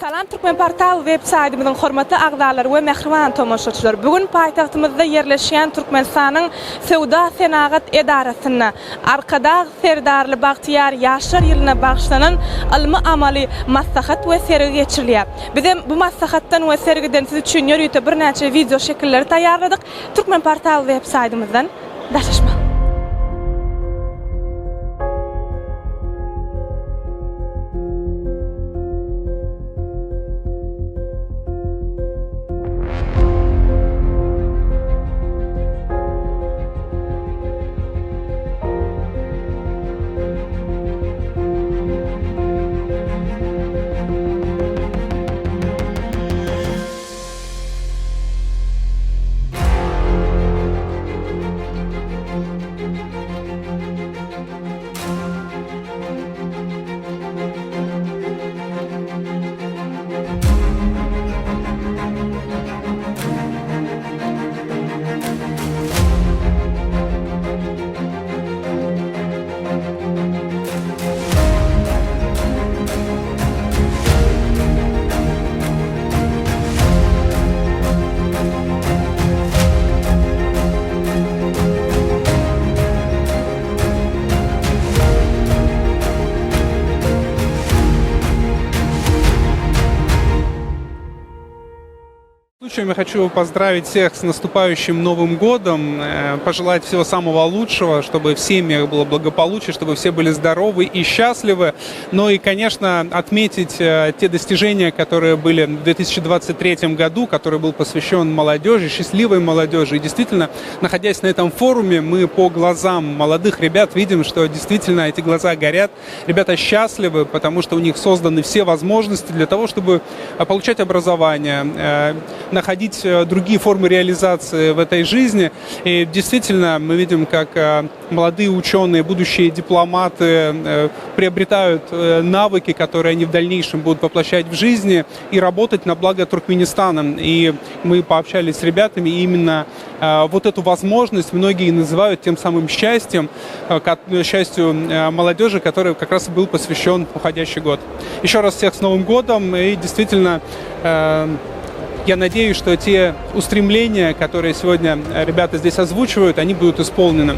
Salam Türkmenportal web saýtymyzyň hormatly agzalary we mähriban tomaşaçylar! Bu gün paýtagtymyzda ýerleşýän Türkmenistanyň Söwda-senagat edarasynda Arkadag Serdarly bagtyýar ýaşlar ýylyna bagyşlanan ylmy-amaly maslahat we sergi geçirilýär. Bizem bu maslahatdan we sergiden siz üçin ýörite birnäçe wideo şekilleri taýýarladyk. Türkmenportal web saýtymyzdan daşlaşmaň! Случаем я хочу поздравить всех с наступающим Новым годом, э, пожелать всего самого лучшего, чтобы в семьях было благополучие, чтобы все были здоровы и счастливы. Ну и, конечно, отметить э, те достижения, которые были в 2023 году, который был посвящен молодежи, счастливой молодежи. И действительно, находясь на этом форуме, мы по глазам молодых ребят видим, что действительно эти глаза горят. Ребята счастливы, потому что у них созданы все возможности для того, чтобы э, получать образование, э, находить э, другие формы реализации в этой жизни. И действительно, мы видим, как молодые ученые, будущие дипломаты приобретают навыки, которые они в дальнейшем будут воплощать в жизни и работать на благо Туркменистана. И мы пообщались с ребятами, и именно вот эту возможность многие называют тем самым счастьем, счастью молодежи, который как раз и был посвящен уходящий год. Еще раз всех с Новым годом и действительно я надеюсь, что те устремления, которые сегодня ребята здесь озвучивают, они будут исполнены.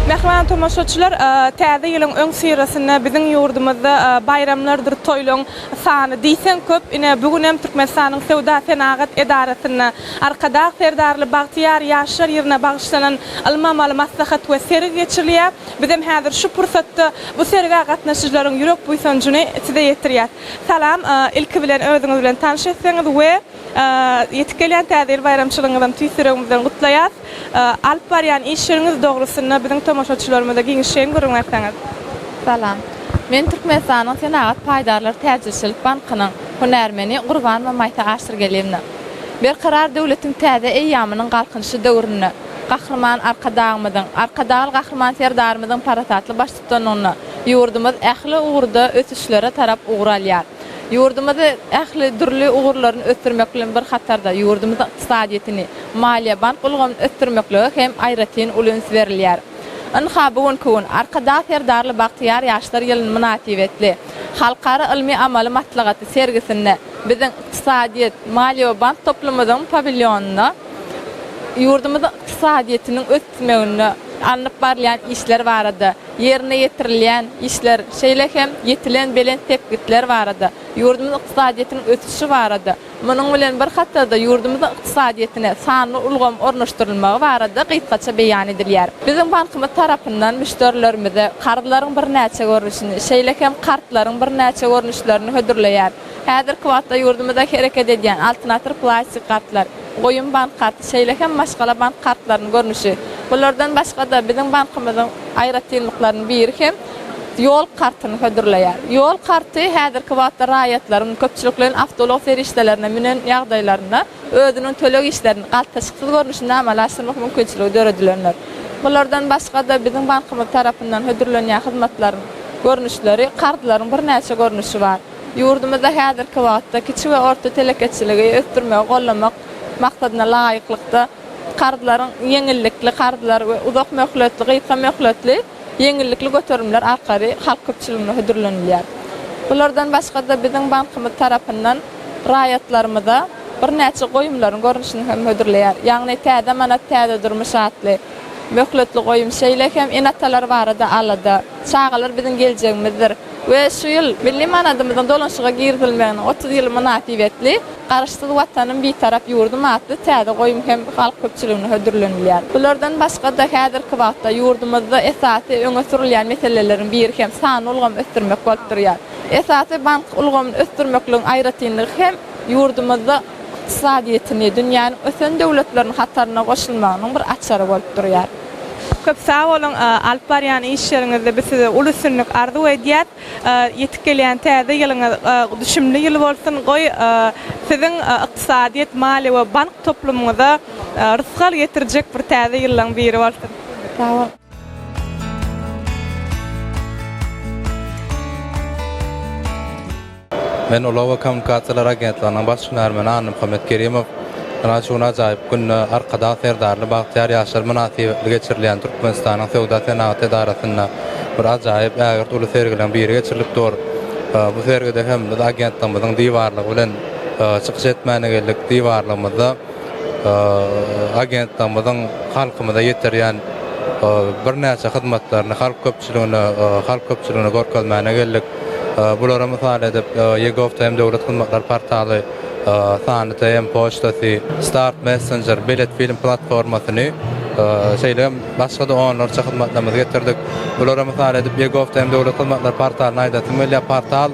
Mähriban tomaşaçylar, Täze ýylyň öňüsyrasynda biziň ýurdumyzda baýramlardyr toýlaryň sany diýseň köp. Ine, bu gün hem Türkmenistanyň Söwda-senagat edarasynda Arkadag Serdarly bagtyýar ýaşlar ýylyna bagyşlanan ylmy-amaly maslahat we sergi geçirilýär. Bizem häzir şu pursatda bu sergä gatnaşyjylaryň ýürek buýsanjyny size ýetirýäs. Salam, ilki bilen özüňiz bilen tanyş etseňiz we ýetip gelýän Täze ýyl baýramçylygyňyzam tüýs ýüregimizden gutlaýas. Alyp barýan işleriňiz dogrusynda biziň tomaşaçylarymyza giňişleýin gürrüň berseňiz. Salam. Men Türkmenistanyň Senagat paýdarlar täjirçilik bankynyň hünärmeni Gurbanowa Maýsa Aşyrgeldiýewna. Berkarar döwletiň täze eýýamynyň Galkynyşy döwründe Gahryman Arkadagymyzyň, Arkadagly Gahryman Serdarymyzyň parasatly baştutanlygynda ýurdumyz ähli ugurda ösüşlere tarap ugur alýar. Ýurdumyzy ähli dürli ugurlaryny ösdürmek bilen bir hatarda, ýurdumyzyň ykdysadyýetini, maliýe-bank ulgamyny ösdürmeklige hem aýratyn uly üns berilýär. Ynha, bu günki gün, Arkadag Serdarly bagtyýar ýaşlar ýylyny mynasybetli Halkara ylmy-amaly maslahaty sergisinde biziň ykdysadyýet, maliýe we bank toplumymyzyň pawilýonynda ýurdumyzyň ykdysadyýetiniň ösmeginde. alnyp barylýan işler barada, ýerine ýetirilýän işler, şeýle hem ýetilen belent sepgitler barada, ýurdumyzyň ykdysadyýetiniň ösüşi barada, munuň bilen bir hatarda ýurdumyzyň ykdysadyýetine sanly ulgam ornaşdyrylmagy barada gysgaça beýan edilýär. Biziň bankymyz tarapyndan müşderilerimize karzlaryň birnäçe görnüşini, şeýle hem kartlaryň birnäçe görnüşlerini hödürleýär. Häzirki wagtda ýurdumyzda hereket edýän Altyn asyr plastik kartlar, Goýum bank karty, şeýle hem Maşgala bank kartlarynyň görnüşi. Bulardan başga-da biziň bankymyzyň aýratynlyklarynyň biri hem Ýol kartyny hödürleýär. Ýol karty häzirki wagtda raýatlaryň köpçülikleýin awtoulag serişdelerine münen ýagdaýlarynda özüniň töleg işlerini galtaşyksyz görnüşinde amala aşyrmak mümkinçiligi döredilendir. Bulardan başga-da biziň bankymyz tarapyndan hödürlenýän hyzmatlaryň görnüşleri karzlaryň birnäçe görnüşi bar. Ýurdumyzda häzirki wagtda kiçi we orta telekeçiligi ösdürmegi goldamak maksadyna laýyklykda, karzlaryň ýeňillikli karzlar we uzak möhletli, gysga möhletli ýeňillikli göterimler arkaly halk köpçüligine hödürlenilýär. Bulardan başga-da biziň bankymyz tarapyndan raýatlarymyza birnäçe goýumlaryň görnüşini hem hödürleýär. Ýagny Täze manat, täze durmuş atly möhletli goýum, şeýle hem ene-atalar barada alada, Çagalar biziň geljegimizdir we şu ýyl Milli manadymyzyň dolanyşyga girizilmeginiň 30 ýyly mynasybetli Garaşsyz Watanym, Bitarap ýurdum atly täze goýum hem halk köpçüligine hödürlenilýär. Bulardan başga-da häzirki wagtda ýurdumyzda esasy öňe sürülýän meseleleriň biri hem sanly ulgamy ösdürmek bolup durýar. Esasy bank ulgamyny ösdürmekligiň aýratynlygy hem ýurdumyzda ykdysadyýetini dünýäniň ösen döwletleriniň hataryna goşulmagynyň bir açary bolup durýar. Köp sag boluň, alyp barýan işleriňizde biz size uly üstünlik arzuw edýäs. Ýetip gelýän täze ýylyňyz düşümli ýyl bolsun, goý, siziň ykdysadyýet, maliýe we bank toplumyňyza rysgal getirjek bir täze ýyllaň biri bolsun. Sag boluň. Men Ulag we kommunikasiýalar agentliginiň baş hünärmeni Annamuhammet Kerimow. Ynha şu gün ajaýyp günde Arkadag Serdarly bagtyýar ýaşlar mynasybetli geçirilýän Türkmenistanyň Söwda-senagat edarasynda bir ajaýyp ägirt uly sergileriň biri geçirilip dur. Bu sergide hem biz agentligimiziň diwarlygy bilen çykyş etmäne geldik. Diwarlygymyzda agentligimiziň halkymyza ýetirýän birnäçe hyzmatlaryny halk köpçüligine halk köpçüligine görkezmäne geldik. Bulara mysal edip, Ýegov.tm döwlet hyzmatlar portaly, Sanly TM poçtasy, Start messenjer, Belet film platformasyny, şeýle hem başga-da onlarça hyzmatlarymyzy getirdik. Bulara mysal edip, Ýegov.tm döwlet hyzmatlar portalyny aýdasym gelýär. Portal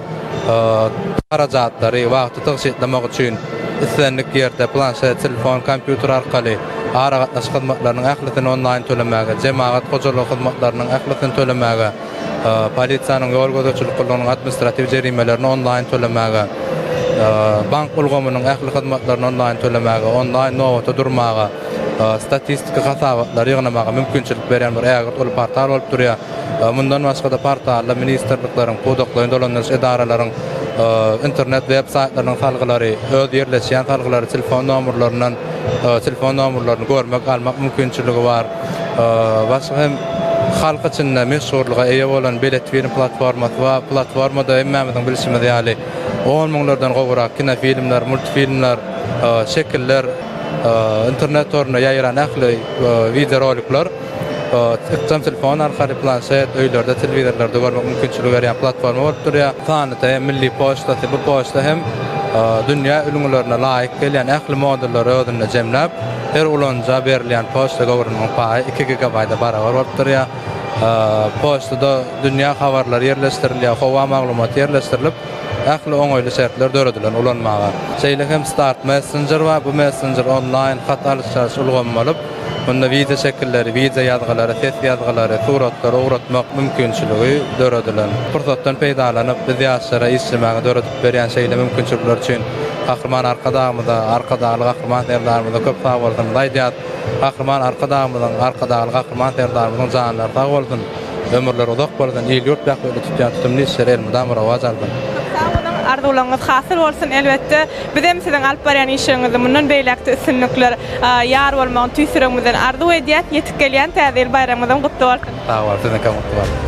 harajatlary, wagty tygşytlamak üçin islendik ýerde planşet, telefon, kompýuter arkaly aragatnaşyk hyzmatlarynyň ählisini onlaýn tölemäge, jemagat hojalygy hyzmatlarynyň ählisini tölemäge, polisiýanyň ýol gözegçilik gullugynyň administratiw jerimelerini onlaýn tölemäge, bank ulgamynyň ähli hyzmatlaryny onlaýn tölemäge, onlaýn nobata durmaga, statistiki hasabatlary ýygnamaga mümkinçilik berýän bir ägirt uly portal bolup durýar. Mundan başga-da portalda ministrlikleriň, pudaklaýyn dolandyryş edaralaryň internet web saýtlarynyň salgylary, öz ýerleşýän salgylary, telefon nomerlerinden telefon nomerlerini görmek, almak mümkinçiligi bar. Başga hem halk içinde meşhurlyga eýe bolan Beletfilm platformasy bar. Platformada hemmämiziň bilşimiz ýaly on müňlerden gowrak kinofilmler, multfilmler, şekiller, internet torunda ýaýran ähli wideorolikler ykjam telefon arkaly, planşet, öýlerde, telewizorlarda görmek mümkinçiligi berýän platforma bolup durýar. Sanly TM milli poçtasy, bu poçta hem dünýä ülňülerine laýyk gelýän ähli modullary özünde jemläp, Her ulanyja berilýän poçta göwrüminiň paýy iki gigabaýta barabar bolup durýar. Poçtada dünýä habarlary ýerleşdirilýär, howa maglumaty ýerleşdirilip, ähli oňaýly şertler döredilen ulanmaga. Şeýle hem Start Messenger bar, bu messenger onlaýn hat alyş-çalyş ulgamy bolup, munda wideo şekilleri, wideo ýazgylary, ses ýazgylary, suratlary ugratmak mümkinçiligi döredilen. Pursatdan peýdalanyp, biz ýaşlara işlemäge döredip berýän şeýle mümkinçilikler üçin Gahryman Arkadagymyza, Arkadagly Gahryman Serdarymyza köp sag bolsunymyzy aýdýarys. Gahryman Arkadagymyzyň, Arkadagly Gahryman Serdarymyzyň janlary sag bolsun, ömürleri uzak bolsun, il-ýurt bähbitli tutýan tutumly işleri elmydama rowaç alsyn. Köp sag boluň, arzuwlaryňyz hasyl bolsun, elbetde, bizem siziň alyp barýan işleriňizde mundan beýläk-de üstünlikler ýar bolmagyny tüýs ýüregimizden arzuw edýäs. Ýetip gelýän Täze ýyl baýramyňyzam gutly bolsun! Sag bol, siziňkem gutly bolsun.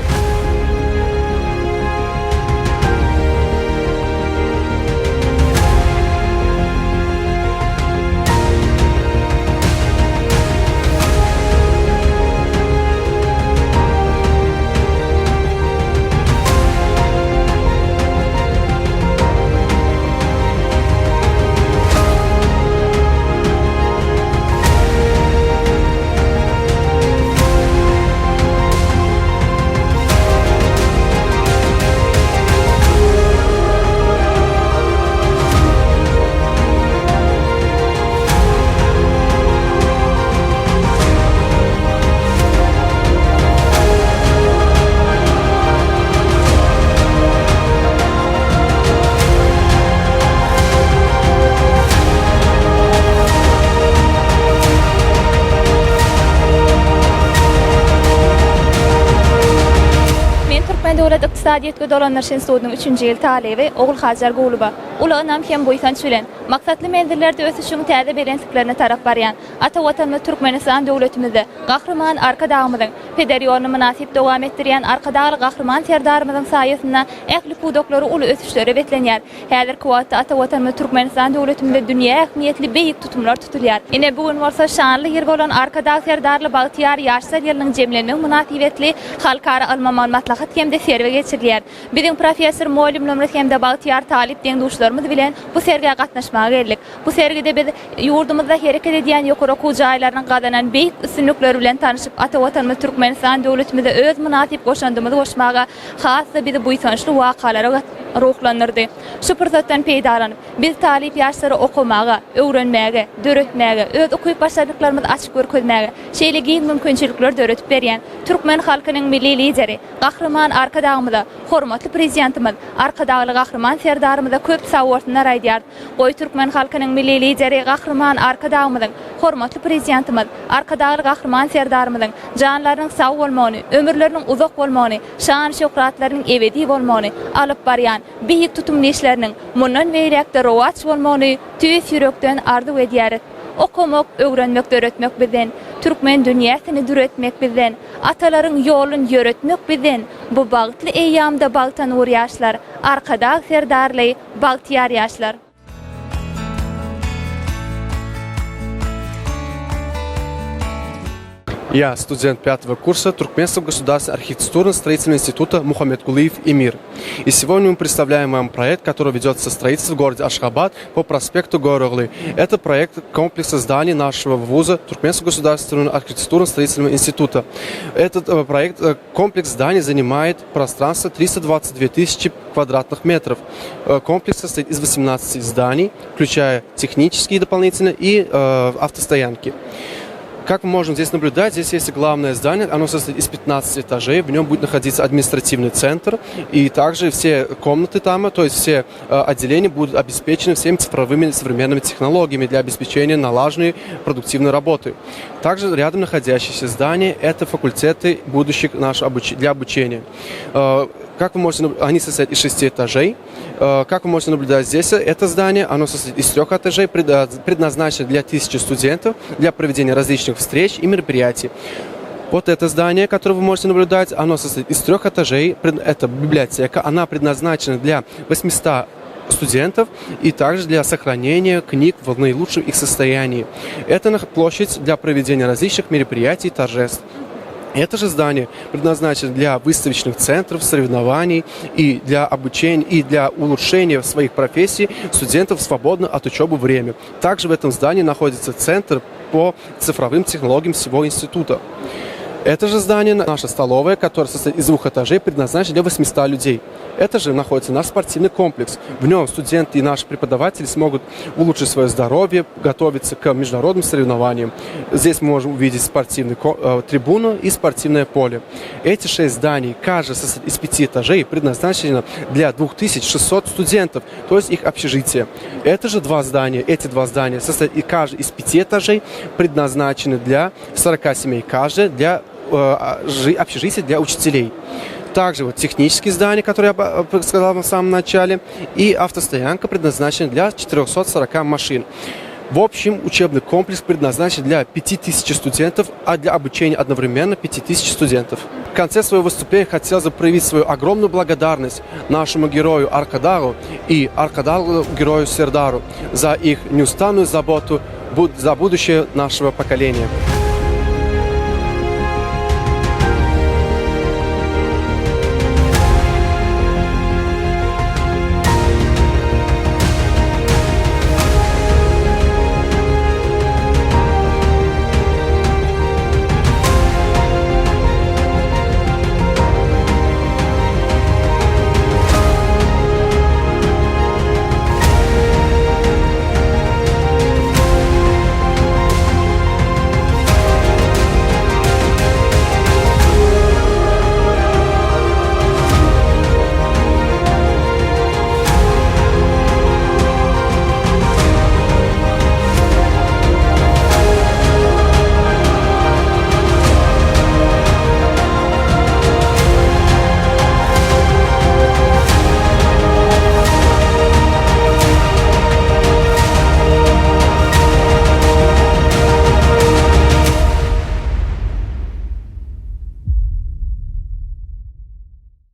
Ykdysadyýet we dolandyryş institutynyň üçünji ýyl talyby Ogulhajar Gulowa uly ynam hem buýsanç bilen, maksatly menzillerde ösüşiň täze belentliklerine tarap barýan ata Watanymyz Türkmenistan döwletimizde Gahryman Arkadagymyzyň peder ýoluny mynasyp dowam etdirýän Arkadagly Gahryman Serdarymyzyň saýasynda ähli pudaklary uly ösüşlere beslenýär. Häzirki wagtda ata Watanymyz Türkmenistan döwletimizde dünýä ähmiýetli beýik tutumlar tutulýar. Ine, bu gün bolsa şanly ýyl bolan Arkadag Serdarly bagtyýar ýaşlar ýylynyň jemlenmegi mynasybetli halkara ylmy-amaly maslahat hem-de sergi geçirilýär. Biziň professor-mugallymlarymyz hem-de bagtyýar talyp deň-duşlarymyz bilen bu sergä gatnaşmaga geldik. Bu sergide biz ýurdumyzda hereket edýän ýokary okuw jaýlarynyň gazanan beýik üstünlikleri bilen tanşyp, ata Watanymyz Türkmenistan döwletimize öz mynasyp goşandymyzy goşmaga has-da bizi buýsançly wakalara ruhlandyrdy. Şu pursatdan peýdalanyp, biz talyp ýaşlara okamaga, öwrenmäge, döretmäge, öz ukyp-başarnyklarymyzy açyp görkezmäge şeýle giň mümkinçilikleri döredip berýän türkmen halkynyň Milli Lideri Gahryman Arkadagymyza, hormatly Prezidentimiz Arkadagly Gahryman Serdarymyza köp sagbolsunlar aýdýarys. Goý, türkmen halkynyň Milli Lideri Gahryman Arkadagymyzyň, hormatly Prezidentimiz Arkadagly Gahryman Serdarymyzyň janlarynyň sag bolmagyny, ömürleriniň uzak bolmagyny, şan-şöhratlarynyň ebedi bolmagyny, alyp barýan beýik tutumly işleriniň mundan beýläk-de rowaç bolmagyny tüýs ýürekden arzuw edýäris. Okamak, öwrenmek, döretmek bizden. Türkmen dünýäsini dür etmek bizden. Atalaryň ýolun ýöretmek bizden. Bu bagtly eýýamda bagta nur ýaşlar, Arkadag Serdarly bagtyýar ýaşlar. Я студент пятого курса Туркменского государственного архитектурно-строительного института Мухаммедкулиев Эмир. И сегодня мы представляем вам проект, который ведется строительство в городе Ашхабад по проспекту Гороглы. Это проект комплекса зданий нашего вуза Туркменского государственного архитектурно-строительного института. Этот э, проект, э, комплекс зданий занимает пространство 322 тысячи квадратных метров. Э, комплекс состоит из 18 зданий, включая технические дополнительно и э, автостоянки. Как мы можем здесь наблюдать, здесь есть главное здание, оно состоит из 15 этажей, в нем будет находиться административный центр, и также все комнаты там, то есть все э, отделения будут обеспечены всеми цифровыми современными технологиями для обеспечения налаженной продуктивной работы. Также рядом находящиеся здания – это факультеты будущих наших обуч... для обучения. Э, как вы можете, они состоят из шести этажей. Э, как вы можете наблюдать здесь, это здание, оно состоит из трех этажей, предназначено для тысячи студентов, для проведения различных встреч и мероприятий. Вот это здание, которое вы можете наблюдать, оно состоит из трех этажей. Это библиотека, она предназначена для 800 студентов и также для сохранения книг в наилучшем их состоянии. Это площадь для проведения различных мероприятий и торжеств. Это же здание предназначено для выставочных центров, соревнований и для обучения, и для улучшения своих профессий студентов свободно от учебы время. Также в этом здании находится центр по цифровым технологиям всего института. Это же здание, наша столовая, которая состоит из двух этажей, предназначена для 800 людей. Это же находится наш спортивный комплекс. В нем студенты и наши преподаватели смогут улучшить свое здоровье, готовиться к международным соревнованиям. Здесь мы можем увидеть спортивную э, трибуну и спортивное поле. Эти шесть зданий, каждое состоит из пяти этажей, предназначено для 2600 студентов, то есть их общежитие. Это же два здания, эти два здания состоят и каждый из пяти этажей предназначены для 40 семей каждое, для э, общежития для учителей. Также вот технические здания, которые я э, сказал в самом начале, и автостоянка предназначена для 440 машин. В общем, учебный комплекс предназначен для 5000 студентов, а для обучения одновременно 5000 студентов. В конце своего выступления хотел бы проявить свою огромную благодарность нашему герою Аркадару и Аркадару герою Сердару за их неустанную заботу за будущее нашего поколения.